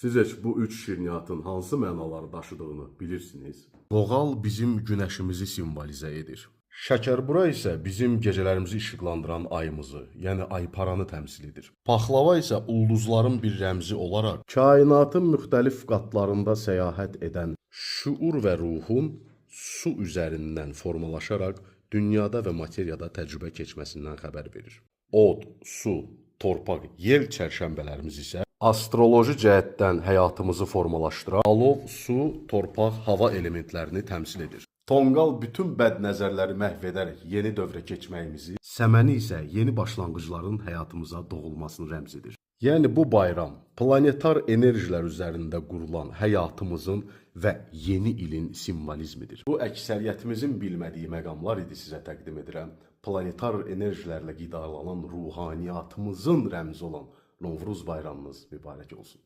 Siz heç bu üç şirniyyatın hansı mənaları daşıdığını bilirsiniz? Qoğal bizim günəşimizi simvolizə edir. Şəkərbura isə bizim gecələrimizi işıqlandıran ayımızı, yəni ayparanı təmsil edir. Paxlava isə ulduzların bir rəmzi olaraq kainatın müxtəlif qatlarında səyahət edən şüur və ruhun su üzərindən formalaşaraq dünyada və materiyada təcrübə keçməsindən xəbər verir. Od, su, torpaq, yel çərşənbələrimiz isə astroloji cəhətdən həyatımızı formalaşdıran alov, su, torpaq, hava elementlərini təmsil edir. Tonqal bütün bəd nəzərləri məhv edərək yeni dövrə keçməyimizi, səməni isə yeni başlanğıcların həyatımıza doğulmasını rəmz edir. Yəni bu bayram planetar enerjilər üzərində qurulan həyatımızın və yeni ilin simvolizmidir. Bu əksəriyyətimizin bilmədiyi məqamlar idi sizə təqdim edirəm. Planetar enerjilərlə qidalanan ruhaniyyatımızın rəmzi olan Novruz bayramınız mübarək olsun.